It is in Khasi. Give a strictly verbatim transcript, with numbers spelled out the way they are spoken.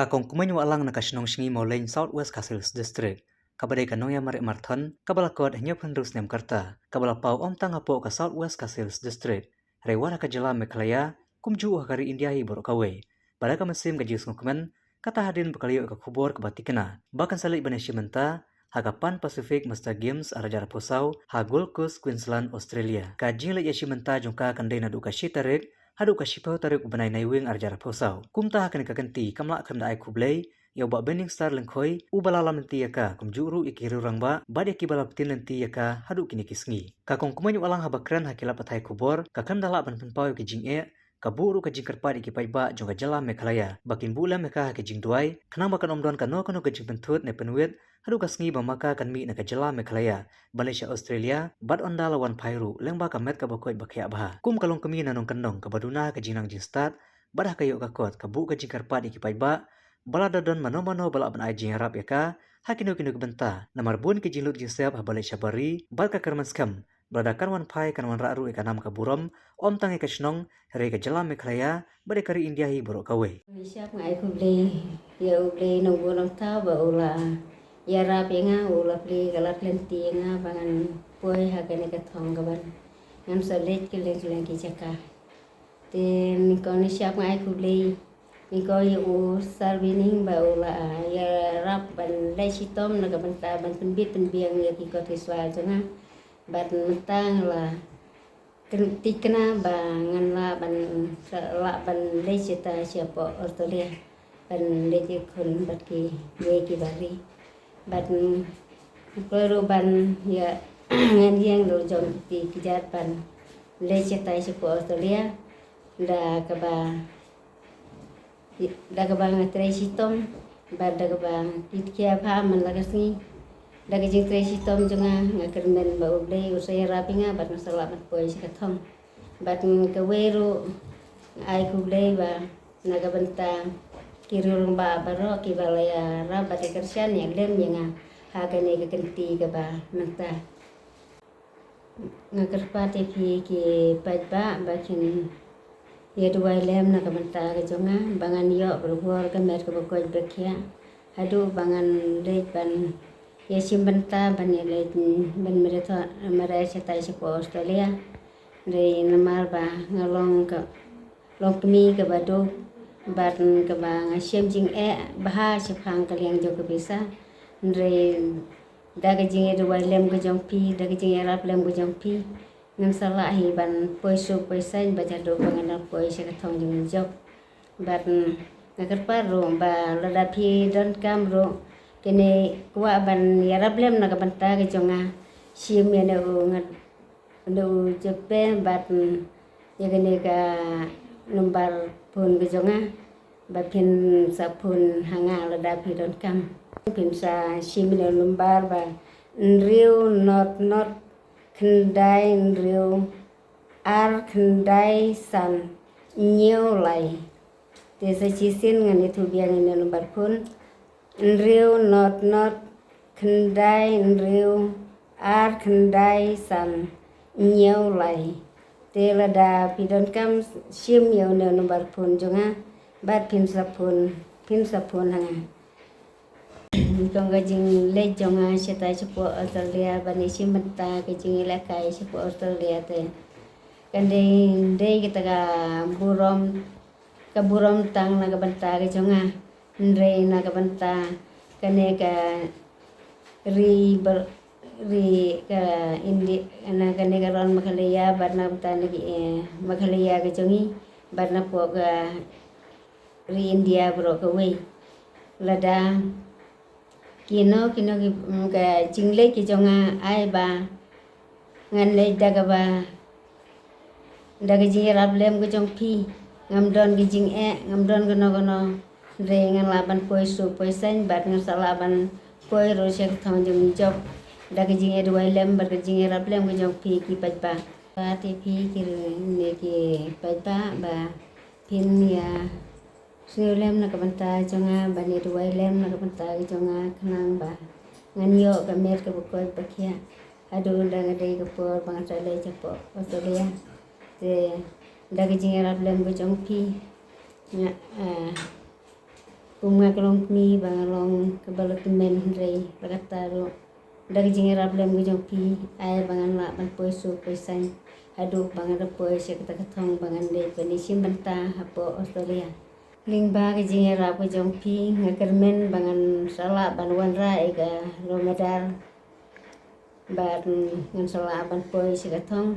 Ka kong kmie Wahlang na ka shnong Sngi Mawleng, South West Khasi Hills District, kaba dei ka nongïamareh marathon kaba la kot hynñiewphew hynriew snem ka rta, kaba la paw ym tang hapoh ka South West Khasi Hills District, hynrei wat ha ka jylla Meghalaya, kumjuh ha ka ri India hi baroh kawei. Bad da ka mynsiem ka jingsngewkmen, kata hadien ba ka la ïoh ïa ka khubor kaba tikna ba kan sa leit ban ïashim bynta ha ka Pan Pacific Master Games ar hajar arphew saw ha Gold Coast, Queensland, Australia. Ka jingleit ïashim bynta jong ka kan dei naduh ka shi tarik haduh ka shiphew tarik u bnai Naiwieng ar hajar arphew saw. Kumta ha kane ka kynti kam lah khlem da ai khublei ïa u Bah Burning Star Lyngkhoi, uba la lam lynti ïa ka, kumjuh ruh ïa ki riew rangbah bad ïa kiba la btin lynti ïa ka haduh kine ki sngi. Ka kong kmie Wahlang haba kren ha ki lad pathai khubor, ka khlem da lah ban pynpaw ïa ki jingeh, ka buh ruh ka jingkyrpad ïa ki paidbah jong ka jylla Meghalaya ba kin buh lem ïa ka ha ki jingduwai, khnang ba kan ym don kano kano ka jingpynthut ne pynwit haduh ka sngi ba ma ka kan mih na ka jylla Meghalaya ban leit sha Australia, bad ynda la wan phai ruh lyngba ka met kaba koit ba khiah bha. Kum ka longkmie na nongkyndong kaba duna ha ka jingnang jingstad bad ha ka ïoh ka kot, ka buh ka jingkyrpad ïa ki paidbah ba lada don mano mano ba lah ban ai jingïarap ïa ka ha kino kino ki bynta, namar bun ki jinglut jingsep haba leit shabar ri, bad ka kyrmen skhem ba lada kan wan phai kan wanrah ruh ïa ka nam ka burom, ym tang ïa ka shnong, hynrei ka jylla Meghalaya bad ïa ka ri India hi baroh kawei. Ngi shap nga ai khublei ïa U Blei Nongbuh Nongthaw ba u la ïarap ïa nga, u la plie ka lad lynti ïa nga ba ngan poi ha kane ka thong kaban ngan sa leit kylleng kylleng ki jaka. Te nyngkong ngi shap nga ai khublei nyngkong ïa u Sir Binning ba u la ïarap ban leit shitom na ka bynta ban pynbit pynbiang ïa ki kot ki swa jong nga. Bad mynta nga la kyn- thikna ba ngan lah ban, lah ban leit shata shapoh Australia ban leit ïakhun bad kiwei ki bar ri. Bad, mm, kloi ruh ban ïa ngan ïeng ruh jong kti ki jait ban leit shata shapoh Australia da kaba, da kaba nga trei shitom bad da kaba kit khia bha man la ka sngi. Da ka jingtrei shitom jong nga, nga kyrmen ba U Blei u sa ïarap ïa nga bad nga sa lah ban poi sha ka thong. Bad kawei ruh nga ai khublei ba na ka bynta ki riew rangbah baroh kiba la ïarap bad ïa kyrshan ïa lem ïa nga ha kane ka kynti kaba mynta. Nga kyrpad ïa phi ki paidbah ba kin ïa duwai lem na ka bynta ka jong nga ba ngan ïoh bor ka met kaba koit ba khiah haduh ba ngan leit ban ïa shim bynta ban ïa leit ban marathon, marathon shatai shapoh Australia. Dei namar ba nga long ka, long kmie kaba duk bad kaba nga shem jingeh bha shaphang ka liang jong ka pisa. Hynrei da ka jingïaduwai lem ka jong phi, da ka jingïarap lem ka jong phi, ngan sa lah hi ban poi suk poi saiñ bad haduh ba ngan poi sha ka thong jong jop. Bad nga kyrpad ruh ba lada phi donkam ruh kine kwah ban ïarap lem na ka bynta ka jong nga, shim ïa ne u nga, ne u jepe bad, mm, ïa kane ka number phone ka jong nga ba phin sa phone ha nga lada phi donkam. Phin sa shim ïa ne u number ba hynriew not not khyndai hynriew ar khyndai san hynñiew lai. Te sa shisien ngan ïathuh biang ïa ne u number phone. Hynriew not not khyndai hynriew ar khyndai san hynñiew lai. Te lada phi donkam shim ïa une u number phone jong nga bad phin sa phone, phin sa phone ha nga. Kong ka jingleit jong nga shatai shapoh Australia ban ïashim bynta ka jingïalehkai shapoh Australia te kan dei, dei kata ka burom, ka burom tang na ka bynta ka jong nga. Hynrei na ka bynta kane ka ri bar-, ri ka Indi-, na kane ka ron Meghalaya bad na ka bynta na ki, eh, Meghalaya ka jong ngi bad na poh ka ri India baroh kawei. Lada kino kino ki, mm, ka jingleit ki jong nga ai ba ngan leit da kaba, da ka jingïarap lem ka jong phi. Ngam don ka jingeh, ngam don kano kano. Hynrei ngan lah ban poi suk poi saiñ bad ngan sa lah ban poi ruh sha ka thong jong jop da ka jingïaduwai lem bad ka jingïarap lem ka jong phi ki paidbah. Pat ïa phi ki, ne ki paidbah ba phin ïa sngewlem na ka bynta jong nga, ban ïaduwai lem na ka bynta ka jong nga, khnang ba ngan ïoh ka met kaba koit ba khiah haduh ynda nga dei ka por ba ngan sa leit shapoh Australia. Te da ka jingïarap lem ka jong phi nga, ah, Kum nga ka longkmie ba nga long kaba la tymmen hynrei la katta ruh, da ka jingïarap lem ka jong phi, ai ba ngan lah ban poi suk poi saiñ haduh ba ngan da poi sha kata ka thong ba ngan dei ban ïashim bynta hapoh Australia. Lyngba ka jingïarap ka jong phi nga kyrmen ba ngan sa lah ban wanrah ïa ka longmedal bad ngan sa lah ban poi sha ka thong.